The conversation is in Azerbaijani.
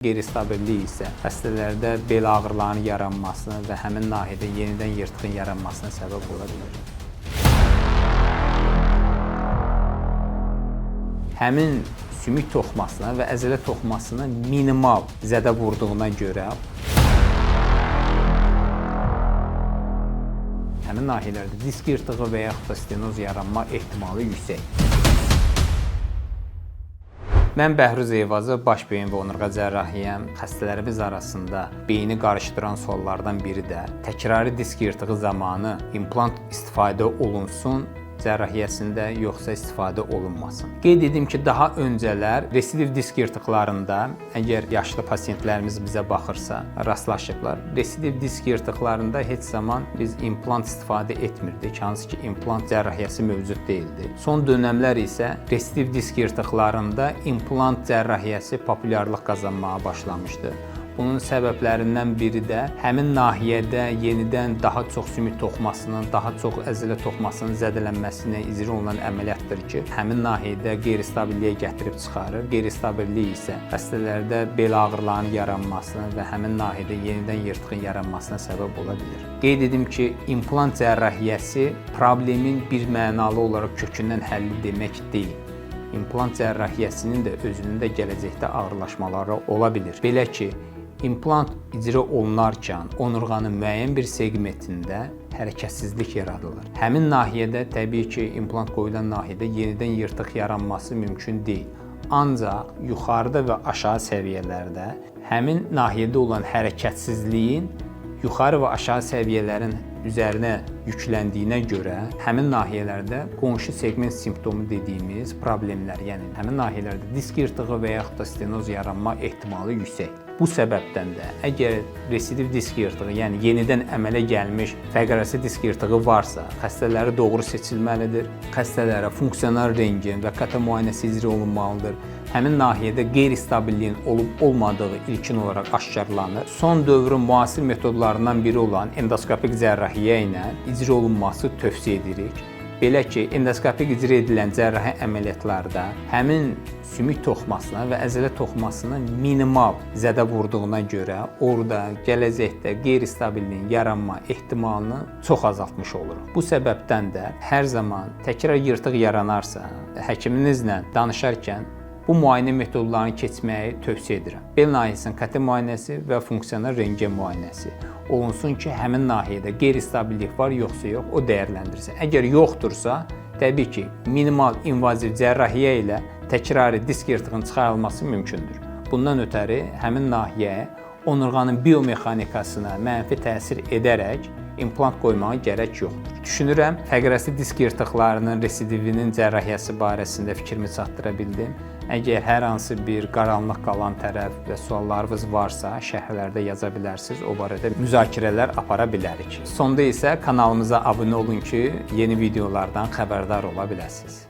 Qeyri-stabillik isə xəstələrdə bel ağrılarının yaranmasına və həmin nahiyədə yenidən yırtığın yaranmasına səbəb ola bilər. Həmin sümük toxumasına və əzələ toxumasına minimal zədə vurduğuna görə həmin nahiyələrdə disk yırtığı və yaxud da stenoz yaranma ehtimalı yüksəkdir. Mən Bəhruz Eyvazov, baş beyin və onurğa cərrahiyəm. Xəstələrimiz arasında beyni qarışdıran suallardan biri də təkrari disk yırtığı zamanı implant istifadə olunsun cərrahiyyəsində yoxsa istifadə olunmasın. Qeyd edim ki, daha öncələr residiv disk yırtıqlarında əgər yaşlı pasientlərimiz bizə baxırsa, rastlaşıblar. Residiv disk yırtıqlarında heç zaman biz implant istifadə etmirdik, hansı ki implant cərrahiyyəsi mövcud deyildi. Son dönəmlər isə residiv disk yırtıqlarında implant cərrahiyyəsi populyarlıq qazanmağa başlamışdı. Bunun səbəblərindən biri də həmin nahiyədə yenidən daha çox sümük toxumasının, daha çox əzələ toxumasının zədələnməsinə icra olunan əməliyyatdır ki, həmin nahiyədə qeyri-stabilliyə gətirib çıxarır. Qeyri-stabillik isə xəstələrdə bel ağrılarının yaranmasına və həmin nahiyədə yenidən yırtığın yaranmasına səbəb ola bilər. Qeyd edim ki, implant cərrahiyyəsi problemin bir mənalı olaraq kökündən həlli demək deyil. İmplant cərrahiyyəsinin də özünün də gələcəkdə ağırlaşmaları ola bilər. Belə ki, implant icra olunarkən onurğanın müəyyən bir seqmentində hərəkətsizlik yaradılır. Həmin nahiyədə təbii ki, implant qoyulan nahiyədə yenidən yırtıq yaranması mümkün deyil. Ancaq yuxarıda və aşağı səviyyələrdə həmin nahiyədə olan hərəkətsizliyin yuxarı və aşağı səviyyələrin üzərinə yükləndiyinə görə həmin nahiyələrdə qonşu seqment simptomu dediyimiz problemlər, yəni həmin nahiyələrdə disk yırtığı və yaxud da stenoz yaranma ehtimalı yüksəkdir. Bu səbəbdən də əgər residiv disk yırtığı, yəni yenidən əmələ gəlmiş fəqərəsi disk yırtığı varsa, xəstələri doğru seçilməlidir. Xəstələrə funksional rentgen və KT müayinəsi icra olunmalıdır. Həmin nahiyədə qeyri-stabilliyin olub olmadığı ilkin olaraq aşkarlanır. Son dövrün müasir metodlarından biri olan endoskopik cərrahiyyə ilə icra olunması tövsiyə edirik. Belə ki, endoskopik icra edilən cərrahi əməliyyatlarda həmin sümük toxumasına və əzələ toxumasına minimal zədə vurduğuna görə orada gələcəkdə qeyri-stabilliyin yaranma ehtimalını çox azaltmış oluruq. Bu səbəbdən də hər zaman təkrar yırtıq yaranarsa, həkiminizlə danışarkən bu müayinə metodlarını keçməyi tövsiyə edirəm. Bel nahiyəsinin KT müayinəsi və funksional rentgen müayinəsi olunsun ki, həmin nahiyədə qeyri-stabillik var yoxsa yox, o dəyərləndirilsin. Əgər yoxdursa, təbii ki, minimal invaziv cərrahiyyə ilə təkrari disk yırtığının çıxarılması mümkündür. Bundan ötəri həmin nahiyəyə onurğanın biomexanikasına mənfi təsir edərək implant qoymağa gərək yoxdur. Düşünürəm, fəqərəsi disk yırtıqlarının residivinin cərrahiyyəsi barəsində fikrimi çatdıra bildim. Əgər hər hansı bir qaranlıq qalan tərəf və suallarınız varsa, şərhlərdə yaza bilərsiniz. O barədə müzakirələr apara bilərik. Sonda isə kanalımıza abunə olun ki, yeni videolardan xəbərdar ola biləsiniz.